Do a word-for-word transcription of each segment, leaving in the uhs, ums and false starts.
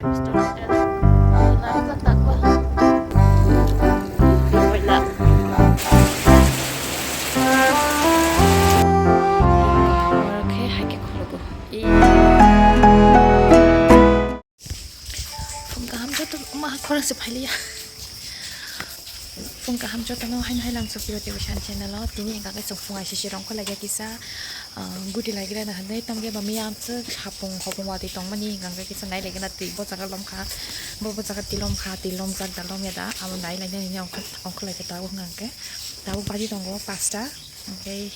Phung kaham joto ma khorang se phailiya. Phung kaham joto no haino hai lang sokiro tei bwsani channel o. Tini hwnkha khe chwng phung aisisi rong kholai kisa, ah, guti lai gira na hinwi tamo khe ba miyam swk sapung hopung watwi tongmani hwnkha khe kisa nai lai gana twi bo jaga lom kha, bo bo jaga twi lom kha, twi lom jak da lom ya da abo nai lai nani ongkha ongkha lai khe tabuk hwnkha khe tabuk baji tongo pasta. Hwnkhe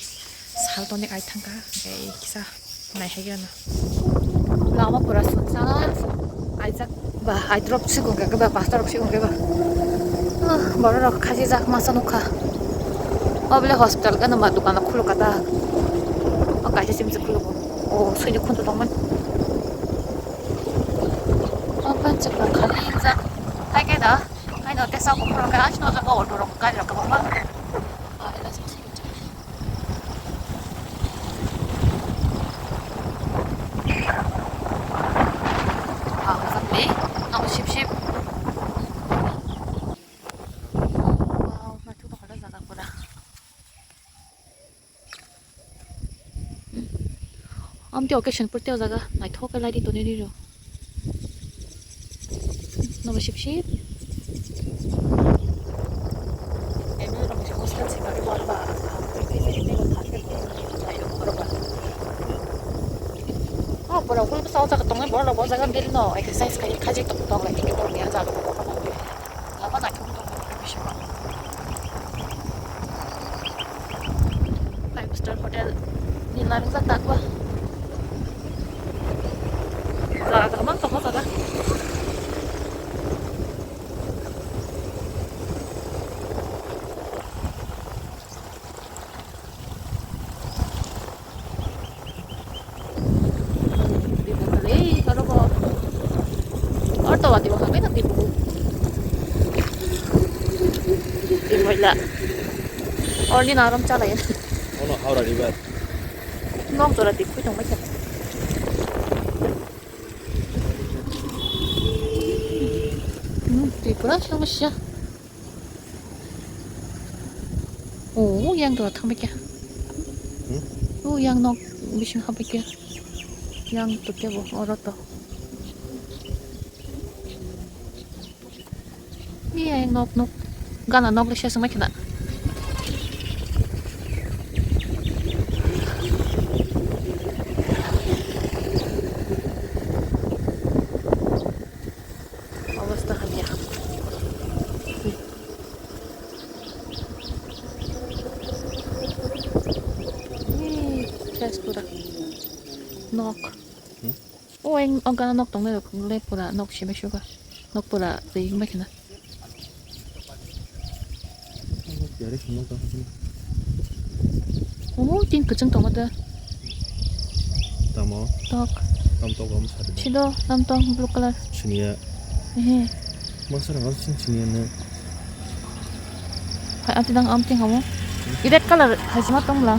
sal toni ai thangkha, hwnkhe kisa naihaikhe ano. Lama pura sunsar, aijak ba, aidrop sikung khe ba, pastor rok sikung khe ba. Ah, borok rok khajijak masa nukha. O bole hospital gana ma dukan khuluk kata. O kaisa simsi khuluk. O sini khunju tongmani. O panchak khali jak. Hai khe da, hai no tesa ko khuluk khe asno jaga auto rok gari rok kwbangma. Amtwi occasion purti o jaga naithok khe lighting tonwi rw rw. Nobo sip sip. Oh, pura full bwsa o jaga tongnai borok rok bo jaga bill no exercise khai khai tongo tonglai tongwi borok ni jaga. Lama naithok tongwi bisingo. Five star hotel ni larijak takbo. Jaga kwbang tongo jaga. Auto wati bo hangke nang tipu. Timoila. Orni narom chalai. Ono Howrah River. Nok jora tipu tong mai. Hmm, Tripura sama siya. Oh, yang tu thang kya? Hmm? Oh, yang nok bising hap kya? Yang tu kya bo, oro to. Iya, yang nok nok. Gana nok le siya semai kena. Obostha hamya. Ee, ses pura. Nok. Hmm? O, eng, o gana nok tongnai rok le pura nok simi suga. Nok pura twi bai khna. Yari kheno ka hapni. Oh, tin kwchwng tongma da. Tamo? Tok. Tam tok am sari. Sido, tam tok blue color. Siniya. Ehe. Masa rang sin siniya ne. Hai, ati dang am ting hamo. I red color hai sima tong la.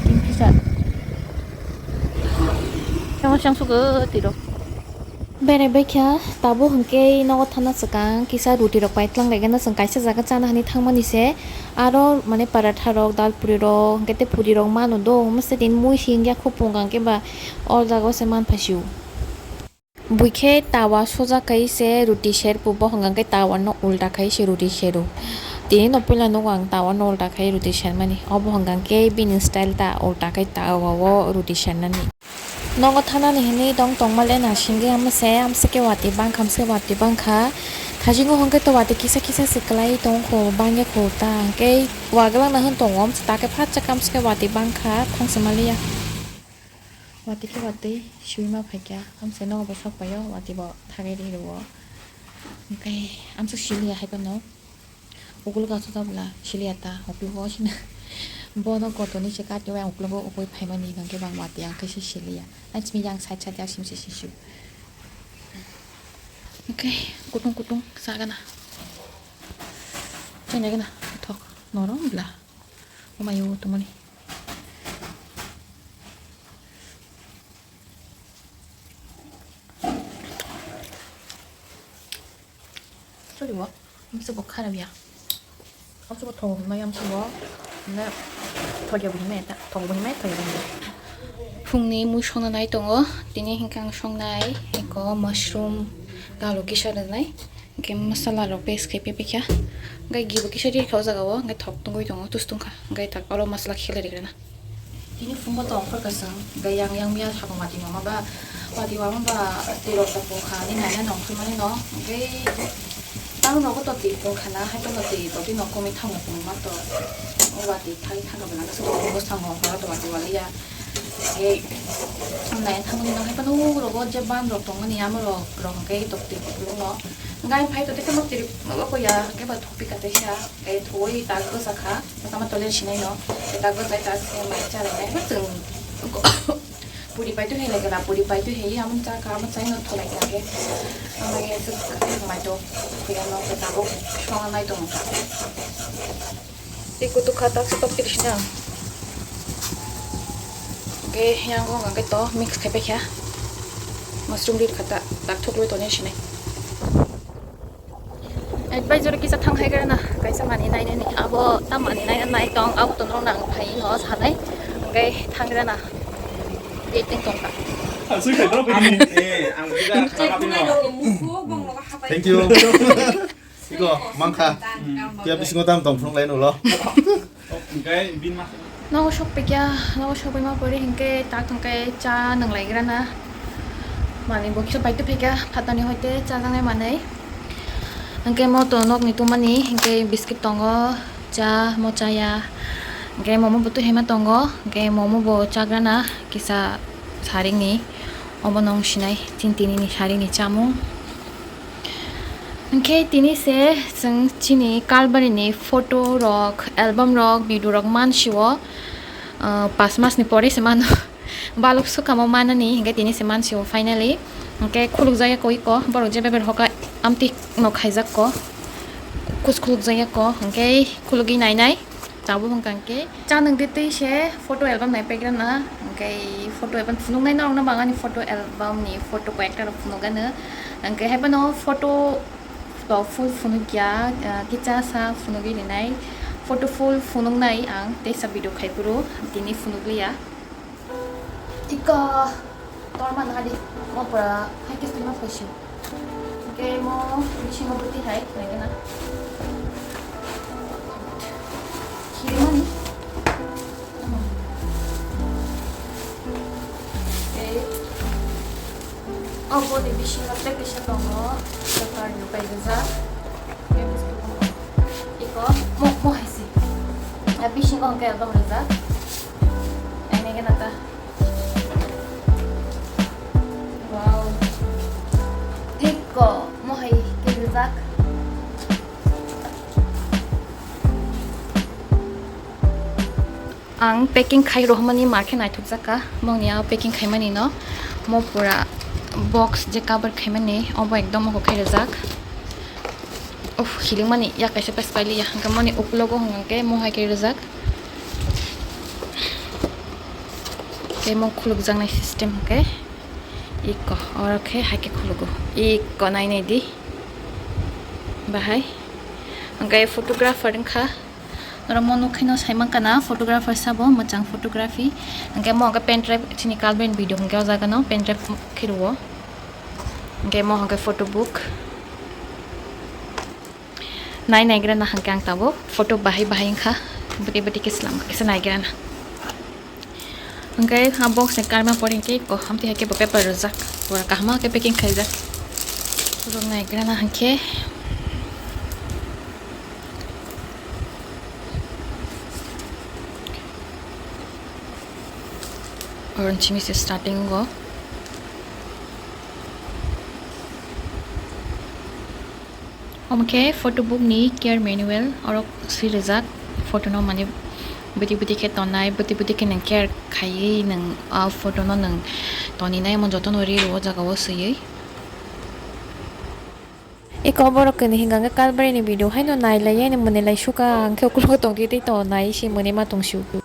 Tin kisa. Yang siang suka tiro. Berai baikha, tabuk hwnkhe nogo thana swkang kisa ruti rok pai tlang laigana, chwng kaisa jaga chana hinwi thangmani se, aro mane paratha rok, dal puri rok, hwnkhe tei puri rok mano do, masa din mui si wngya khupung hwnkhe ba o jaga o se man phai sio. Buikhe tawa soja khai se ruti ser pu, bo hwnkhe tawa no ulta khai se ruti sero. Tini no puila nogo ang tawa no ulta khai ruti sermani, obo hwnkhe bini style ta ulta khai tawa o ruti sernani. Nogo thanani hinwi tong tongma le nasingwi amse, amse khe watwi bangkha, amse watwi bangkha. Thasingo hwnkhe to watwi kisa kisa se kwlai tongkho, bangya kho ta. Hwnkhe waglangna hwn tongo, amse ta khe phatsa khe amse khe watwi bangkha, thangse maliya. Watwi khe watwi siui ma phaikha, amse nogo bo sok paio, watwi bo thagwi ri rwo. Hwnkhe amse siliya hai phano. Ukulugo aswk tabla siliya ta, ukulugo sina. Bono kotoni se kati o, ang ukulugo ukui phaimani hwnkhe bang watwi ang khe se siliya. Ang simi yang side side ya sim se sisu. Hwnkhe kutung kutung sagana. Chene gana thok norom bla. Umayo tumani. Toliwo, amsa bo kharap ya. Amsa bo thogo hinmai, amsa bo, ne, thogya bo hinmai ta, thogo bo hinmai, thogya bo hinmai. Phungni mui songna nai tongo, tini hinkhe ang songnai, eko mushroom galo kisa rwnai, hinkhe masala rok paste khai pepekha, hinkhe gibo kisa rikha o jaga o, hinkhe thok tongwi tongo, tus tongkha, hinkhe tak oro masala kisa lai rikha na. Tini phungo tong phar kasang, hinkhe yang yang miya sakong mati mama ba, mati mama ba, twi rok ta pokha, ani nai nai nong phai mani no, hinkhe tamo nogo to twi pung khana, hai to twi to twi no komwi thango pung ma to, o ba twi thai thang ka bana so ko sango horo to ba twi waliya, hinkhe nai thang mani no hai to no rogo je ban rok tong mani amo rok rok hinkhe to twi pung no, hinkhe phai to twi tamo twi ma ba ko ya, hinkhe ba thok pi ka twi ya. Tei thuwi tak bwsa kha, tama tole sinai no, tei tak bwsa tak se mai cha lai nai, chwng puri pai tu hei lai kala, puri pai tu hei, amon cha kha, amon cha no tholai kha ke, amai ke suk mai to, kuya no ke tabuk, song nai tong kha. Tei kutuk kha tak se tok tiri sina. Ke yang ko ke to mix khai pai kha, mushroom ri kha ta, tak thok loi toni sinai. Advisor kisa thang hai gara na, kaisa mani nai nai ni, abo ta mani nai nai tong, abo to nong nang phai no sanai, hingke thang gara na, gate ni tong ka. Asuk khai tro pini. Eh, ang buka khana pino. Thank you. Iko, mangkha. Kia bisingo tam tong phunuk lai nulo. Hingke bin ma. Nogo sok pekya, nogo sok ma pore hingke tak hingke cha nang lai gra na. Mani bo kisa pai tu pekya, phatani hoite cha jangai manai. Hingke mo to nok ni tumani, hingke biscuit tongo, cha mo chaya. Hingke momo bo tu hema tongo, hingke momo bo cha gra na, kisa saring ni. Obo nong sinai, chini tini ni saring ni chamung. Hingke tini se chwng chini Kalbarini photo rok, album rok, video rok man sio, ah, pas mas ni pore se mano. Balok swkamo manani, hingke tini se man sio finally. Hingke khuluk jaya koi ko, borok je beber hoka amtwi no khaijak ko, kus khuluk jaya ko, hingke khulugwi nai nai. Tabuk hwnkha hwnkhe cha nwng de twi se photo album nai paigra na, hwnkhe photo album phunuknai norokno bang ani photo album ni photo koi ekta rok phunukgano, hwnkhe hai phano photo to full phunukya, ah, kicha sa phunugwi rinai, photo full phunuknai ang teisa video khai phuru tini phunukliya. Ika torma nadi mo pura hai kis tuma phaisio. Ke mo bisingo bwtwi hai khlai gana. Khirimani. Ke o boni bisingo tei kisa tongo. Sokar ni pai gajak. Ke bisingo tongo. Iko mo mo hai si. Ya bisingo ke album rajak. Ai nege nata. Wow. Iko mohai kebijak. Ang packing khai rohmani markhe naithokjak ka. Mongni a packing khaimani no mo pura box je cover khaimani obo ekdom mokol khairajak. Uff, hiling mani yak kaisa pes pailiya hwnkhe mani ukulogo hwnkhe mohai khairajak. Tei mo khulukjaknai system hwnkhe iko, oro khe hai khe khulugo. Iko nai nai di bahai. Hwnkhe photographer wngkha. Norok mo nukhaino sai mankha na photographer sabo mwchang photography. Hwnkhe mo hwnkhe pen drive chini Kalben video hwnkhe o jaga no pen drive khe rwo. Hwnkhe mo hwnkhe photo book. Nai naigra na hwnkhe ang tabuk photo bahai bahai wngkha, bwtwi bwtwi khe slam kisa naigra na. Hwnkhe a box ni karma pore hwnkhe ko hamtwi hai khe bo paper rwjak, pura kaham khe packing khaijak. Pura naigra na hwnkhe. Oro simi se starting o. Omo khe photo book ni care manual, oro swi rijak photo no mane bwtwi bwtwi khe tongnai, bwtwi bwtwi khe nwng care khaiwi nwng a photo no nwng toninai, omo jotono ri rwo o jaga o swiwi. Eko borok kwnwi hwnkha khe Kalbari ni video haino nailaiya, haino mwnwi lai suka, ang khe ukulok tongtwi twi tongnai se mwnwi ma tongsi o.